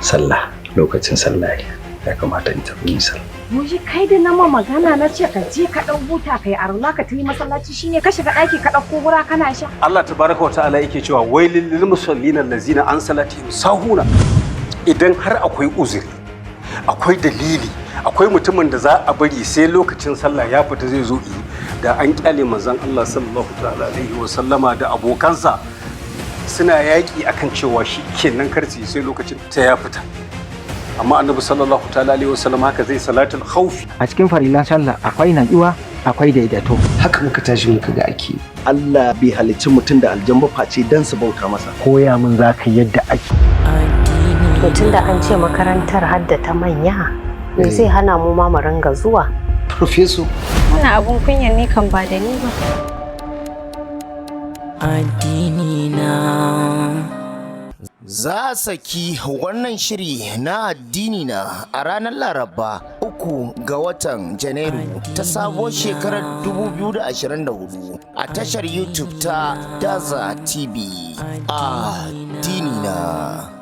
Sallah, lokacin sallah ya kamata in tafi yin sallah. Muji kai da nama magana na ce ka je ka ɗau buta kai arula ka tafi masallaci, shine ka shiga ɗaki ka ɗauko gura kana sha. Allah tabaraka wa ta'ala yake cewa: "Wailil lil musallina allazina an salatihim sahuna." Idan har akwai uzuri, akwai dalili, akwai mutumin da za a bari sai lokacin sallah ya fita zai zo yi, da an kyale manzon Allah sallallahu ta'ala alaihi wa sallama da abokansa suna yaƙi akan cewa shi kenan karci sai lokacin ta ya fita. Amma Annabi sallallahu ta'ala alaihi wa sallam haka zai salatul khawfi. A cikin farilan sallah akwai natsuwa, akwai daidaito. Haka muka tashi muka ga ake. Allah bai halicci mutum da aljan ba face dan su bauta masa. Koya min za ka yadda ake. To, tunda an ce makarantar hadda ta manya, me zai hana mu ma mu ringa zuwa? Professor. Wannan abun kunyan ne kan ba da ni ba. Addini na. Za a saki wannan shiri na Addini Na a ranar Laraba, 3 ga watan Janairu ta sabuwar shekarar 2024 a tashar YouTube ta Daza TV. Addini Na.